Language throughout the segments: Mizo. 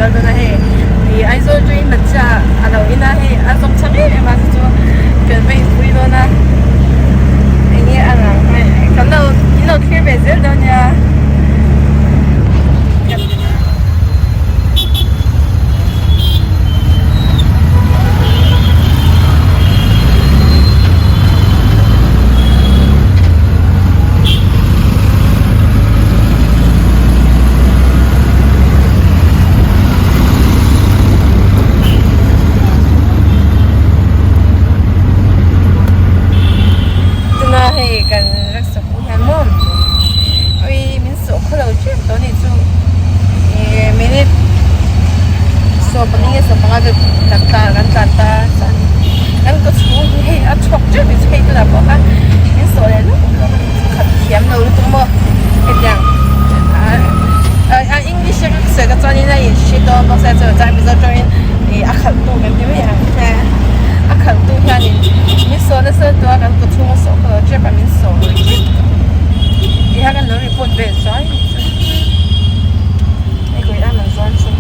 nghal dawn a hei ih Aizawl atangin matcha a lo in a hei a zawng chhang em em a chu chu kan va inpui dawn a eng nge a ang hei kan lo in lo thlir ve zel dawn nia. Tuna hei kan rickshaw pawh hian maw ui min sawh khaw lo tep tawh a nih chu ih minute 15 nge 15 vel kan tlan kan tlan ta chuan kan kaw chhung hi hei a chhuak tep mai chu hei tunah pawh khan min sawh leh lawk lawk a ni chu khat thiam lo lutuk maw hetiang ah ah english a ka sawi ka chuanin a inhre dawn bawk sia chuan chuan mizo tawngin ih a khalh tu kan ti mai ang a khalh tu hianin min sawh nasa lutuk a kan kaw chhung a sawh khaw lo tep a min sawh lo tep tihian kan lo report vel chuai a ni chu hei kawih a man zuar chu.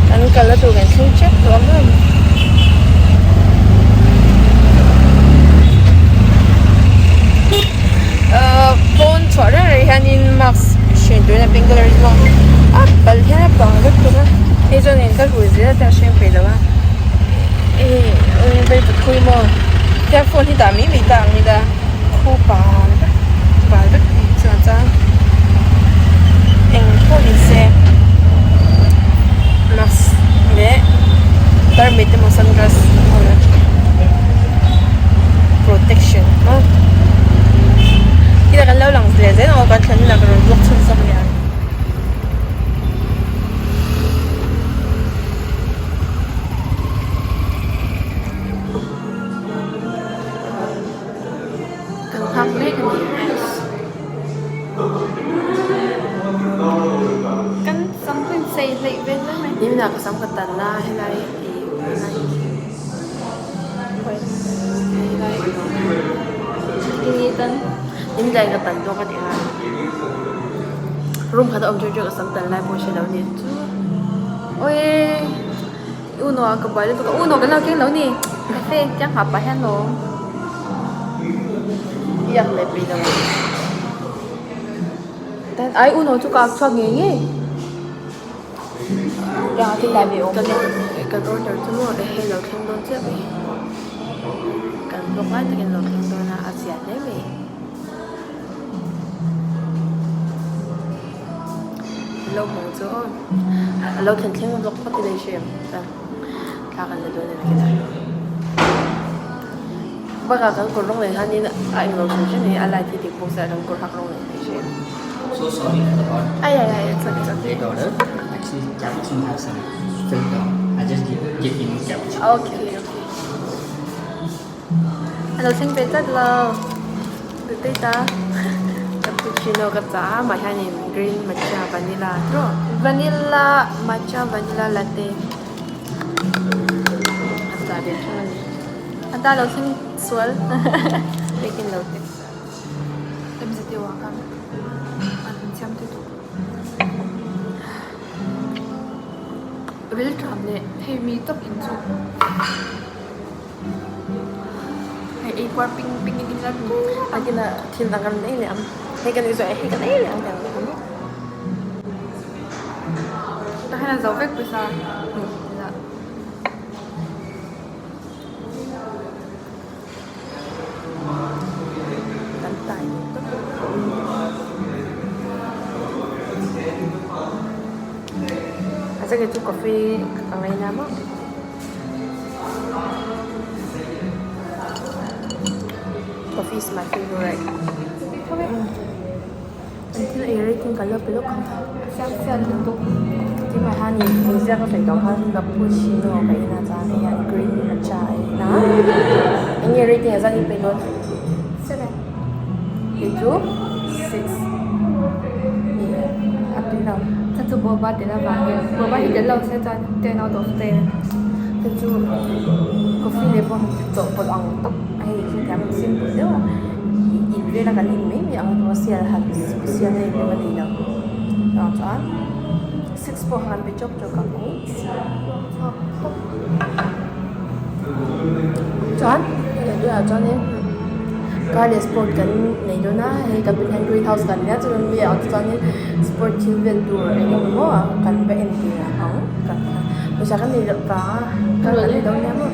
Kan kal a tur kan thleng tep tawh ang em. Ahh pawn chhuah reng reng hianin mask hren turin a Bangalore hi maw a bal hian a bang vek bawk a hei chuanin ka rui zel a hreng peih lo a hei vei pathui maw tia phone hi dah mai mai ta ang ila khu bal vek bal vek a nih chuan chuan eng pawh ni se mask leh tarmit emaw sunglass protection maw khitah kan lo lang leh zel ang aw kan thlen hunah ka rawn vlog chhunzawm leh ang. Kan nghak mek a ni. Kan sam pawh in sei hleih ve hle mai. Niminah ka sam ka tan a helai ih helai helai Tinge tan? Niminah ka tan zawk a ni a. Room khat a awm chu chu ka sam tan lai pawh hre lo ni chu. Awii. Uno ah ka buai lutuk a, uno kan lo keng lo ni, cafe tiang hah pah hian lo Iak leh pei lo ang. Tan ai uno chu ka ak chhuak ngei ngei. Tiang ah thil dai ve awm. Kan order chu maw hei lo thleng dawn chiah mai. Kan vlog lai takin lo thleng dawn a, a zia hle mai. Lo hmang chu aw a lo thlen thleng vlog phawt ila i hre em chuan thla kan la dawn a ni kela bakah kan kawr rawng leh hianin a englo hrim hrim hi a light hi dik bawk se kan kawr hak rawng leh hi hre em. So sorry for the order. Ai ai ai it's okay it's okay. Late order. Actually, cappuccino have some filter. I just give give you cappuccino. Okay okay. A lo thleng ve tlat lo. Tui ta. Cappuccino ka cha a mah hianin green matcha vanilla tawh. Vanilla matcha vanilla latte. A cha ve thung a ni. A ta lo thleng sual. Pekin lo text a. MZU ah khan an insiam tui tawh. Rilṭam leh hei mi tawp in chu. Hei ei kuar ping ping in in la A kina thil dang kan ei leh ang. Hei kan ei zawh hei kan ei leh ang tih ang. Tah hian a zo vek pawisa. Kan tai tawp. A changel chu coffee ka ngaina maw. Coffee is my favorite. An thil ei rating ka lo pe lawk ang. Siam siam lutuk. Keimah hianin engzia ka sawi tawh khan cappuccino ka en a chuan hei hian green matcha a en a. Eng nge rating a zat i pe dawn? 7. Kei chu 6. A tui lo. Chu chu boba tel avangin boba hi tel lo se chuan 10 out of 10. Chu chu coffee leh pawh chawhpawlh ang tawp a hei hrethiam simple deuh a. vela kan in mai mai ang a sial han sial na em em a nei lo chuvang chuan six pawh kha kan pe chawk chawk ang u chuan tunah chuanin car leh sport kan nei dawn a hei kan hian green house kan nia chuan mi ah te chuanin sport thil vel tur eng emaw maw kan va en ve ang pawisa kan neih loh vanga kal kan nei dawn nia maw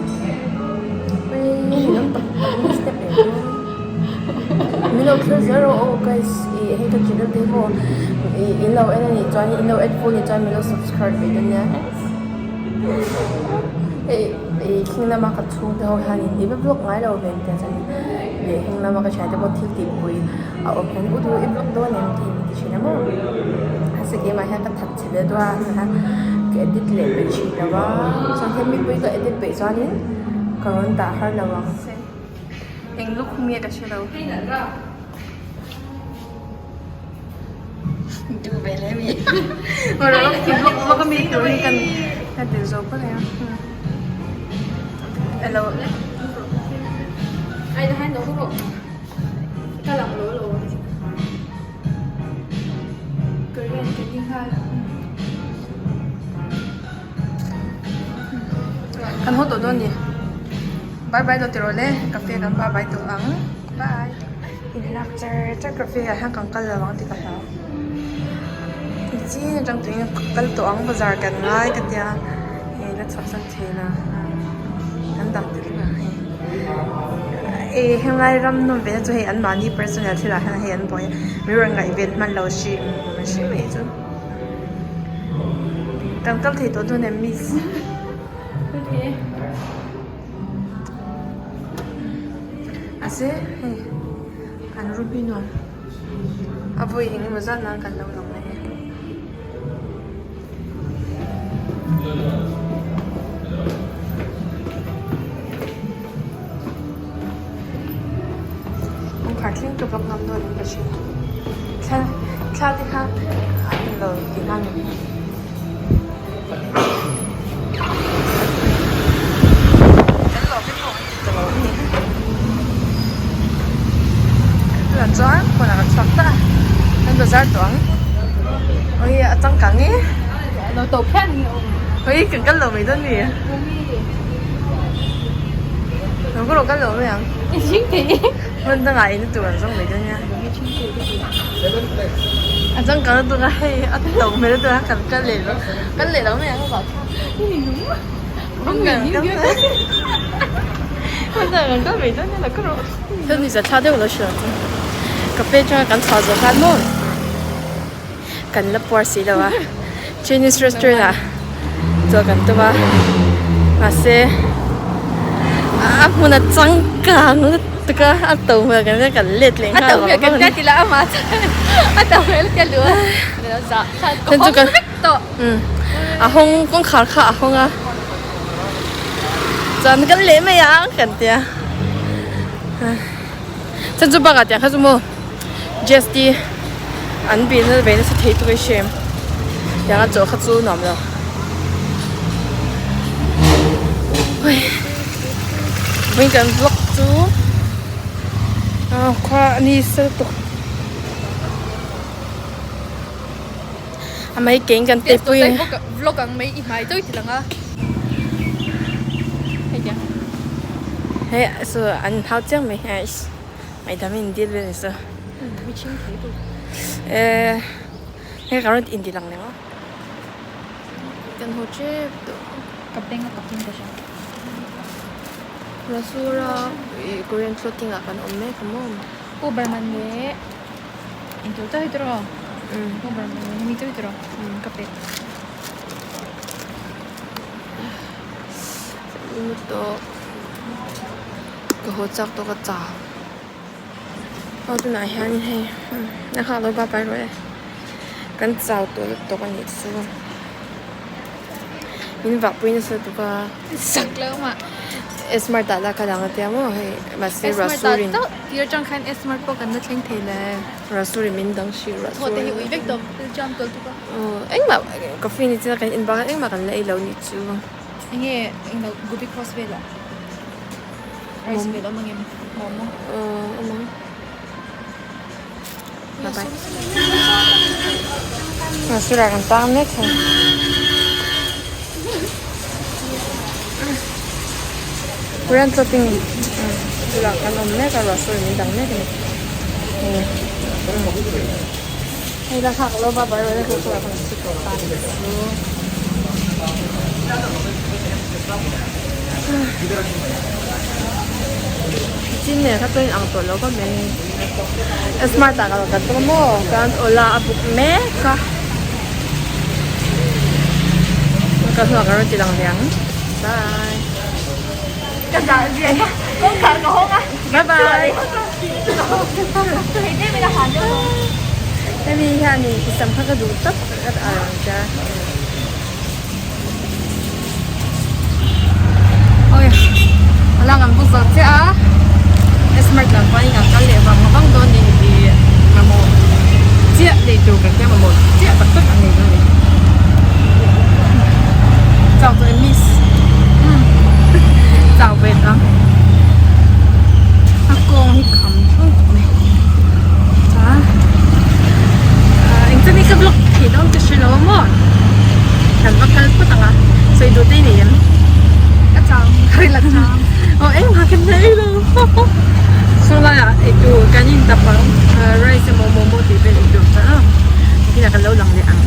min lo thlir zel rawh aw guys ih hei ka channel te hi maw ih in lo en anih chuan in lo en full anih chuan min lo subscribe ve dawn nia hei ih thing lama ka chhungte ho hianin i va vlog ngai lo ve an tia chuan leh heng lama ka thiante pawh thil tihpui a awm hian u duh i vlog dawn em tih min ti thin a maw mahse keimah hian ka that chhe ve deuh a ka edit leh peih thin lo a chuan hemi pawh hi ka edit peih chuanin ka rawn dah har lo ang eng lukhum nge ka hre lo duh ve hle mi vlog a mi tur hi kan kan ti zo phawt ang hello Kan haw tawh dawn ni. Bye bye lo ti rawh le. Cafe kan bye bye tawh ang. Bye. Inlak char char cafe ah hian kan kal lo ang tih ka hlau. Nichin atang tuiin ka kal tawh ang bazar kan ngai ka tia. Hei la chhuahsan thei lo. Kan dah tel a hei. Ei henglai ram nawm ve na chu hei anmahni personal thil ah hian hei an buai a. Mi rawn ngaihven hman lo hrim hrim mai chu. Kan kal thei tawh dawn em miss? Ase hei an room hi nuam a vawi eng emaw zat nan kan lo lang leh e. Kawngkhar thleng ka vak ngam dawn in ka hria. Thla thla te kha an lo ti nghal ngei ngei. Kan lawm te pawh an ti ta lo a ni. Tunah chuan pawnah kan chhuak ta a, kan bazar tawh ang. Awii a changkang e. Awii kan kal lo mai dawn mi. Lo ka lo kal lo mai ang. Hmun dangah in tur an zawng mai dawn nia. A changkang lutuk a hei a to hmel lutuk a kan kal leh lo kal leh lo mai ang a vah kha. Hmun dangah kan kal mai dawn nia lo ka rawh. Thil ni zatthla deuh lo hrilh ang chu. Cafe atanga kan chhuah zawh khan maw. Kan la puar si lo a Chinese restaurant ah chaw kan tum a mahse a hmun a changkang lutuk a a to hmel kan kan let leh nghal vang vang a ni a hawng kawngkhar kha a hawng a chuan kan leh mai ang kan tia chuan chu bakah tiang kha chu maw. GST an bihna ve nasa thei tuk a hrem tiang a chawh kha chu nuam lo vawiin kan vlog chu khua a ni sel tuk a mai keng kan pe pui vlog ang mai i hmai deuh ti lang a hei so an hau chiang mai guys. Ngaihdam in dil vel ni chu. Eh hei ka rawn inti lang leh maw. Kan haw tep tawh. Ka beng a ka hria. Rasura ih Korean clothing ah kan awm mek a maw. Uber man leh intur tawh hi tiraw. Uber man leh hemi tawh hi tiraw ka pek. Tawh. Ka haw chak tawh ka chau aw tunah hianin hei a nghak lo bye bye rawh e kan chau tawh lutuk a nih chu min vah pui nasa lutuk a sak lo mah smart ah lah ka lang a tia maw hei mahse rasurin tir atang khan smart pawh kan la thleng thei le rasurin min dang hrih rasur thaw te hi ui vek tawh thil jam tawh lutuk a engmah coffee ni china kan in bak a engmah kan la ei lo nih chu enge englo gobi cross velah. Rice vel awm angem? Momo. Awm ang. Bye bye. Sirah kan tang mek hei. Korean shopping bulah kan awm mek a ruah sur min dang mek a ni. Hei la nghak lo va bai rawh le chu chu kan si tawh ta ni chu. Chin nen kha chuan ang tawh lo va mai. Smart ah ka lo kal tawh maw chuan ola a buk mek a. Ka hnuah ka rawn ti lang ve ang. Bye. Ka zah zia kha kawngkhar ka hawng a. Bye bye. Hemi hian i sam kha ka duh tawp ka a rawn tia. Oi a lang an buk zawk chiah a smart lam pawhin kan kal leh vang vang dawn ni tih mamawh chiah lei tur kan tia mamawh chiah tak tak an nei dawn a ni. Chau tawh em miss? Chau ve ta. A kawng hi kham thung tawh mai. Chuan engtin nge ka vlog theih dawn ka hre lo a maw? Kan va kal phawt ang a, sawi duh te i nei em? Ka chang, ka ri la chang. Aw engmah ka nei lo. Saw laiah eitur kan in tap ang, rice emaw momo tih vel eitur kha a, nakinah kan lo lang leh ang.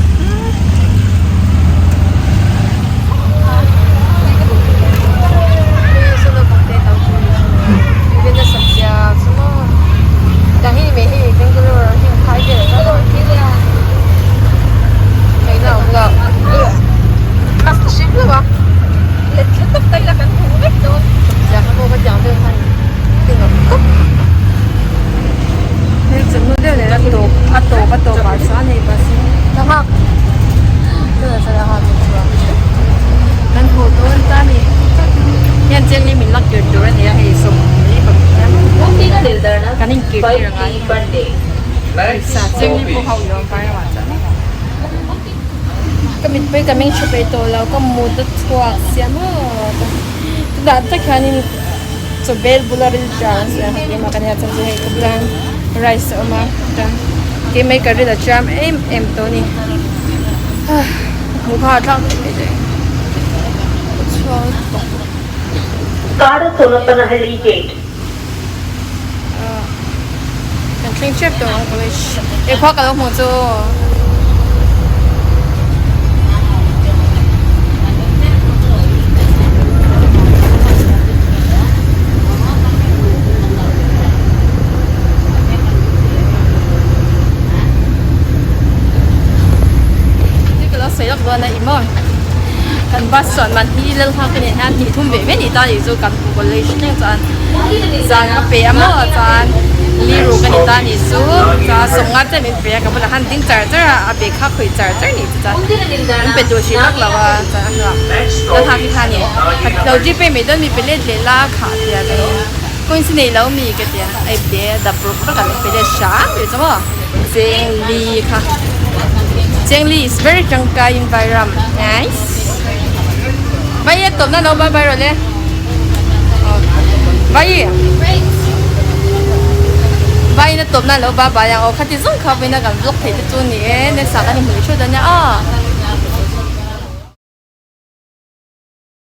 Kan hmuh dawn ta ni hian chengli min lak kir tur a ni a hei 25 kan inkir tir a ngai pawisa chengli pawh ho i awm vai ramah chuan ka mit pawh hi ka meng tha peih tawh lo ka mut a chhuak sia maw chutah tak hianin chaw bel bula ril ṭang a siam a keimah ka nia chuan chu hei ka bulah hian rice a awm a chuan keimah hi ka ril a ṭam em em tawh a ni hmuh kha a thlak daih mai daih a chhuak lutuk kan thleng ṭep tawh ang college he khua ka lo hmuh chu. Kan bus chuan man hi lal nghak a nih hian hnih thum ve ve a nih ta tih chu kan college thleng chuan zan ka pe a maw chuan li ruk a ni ta nih chu chuan sawmnga te min pe a ka bulah khan ding char char a a bag kha khawih char char nih chu chuan min pe duh hrih vak lo a chuan a hnuah lal nghak hi khan i lo G pay mai dawn mi pe let leh la khah tia ka ni coins i nei lo mi ka tia a ipte dap ruk vak a min pe let hram rih chu maw cheng li kha cheng li is very tangkai in vairam nice vai a tawp na lo bye bye rawh le vai vai na tawp na lo bye bye ang aw khati zawng kha vawiin a kan vlog theih te chu ni e nasa kan inhmu leh theuh dawn nia aw.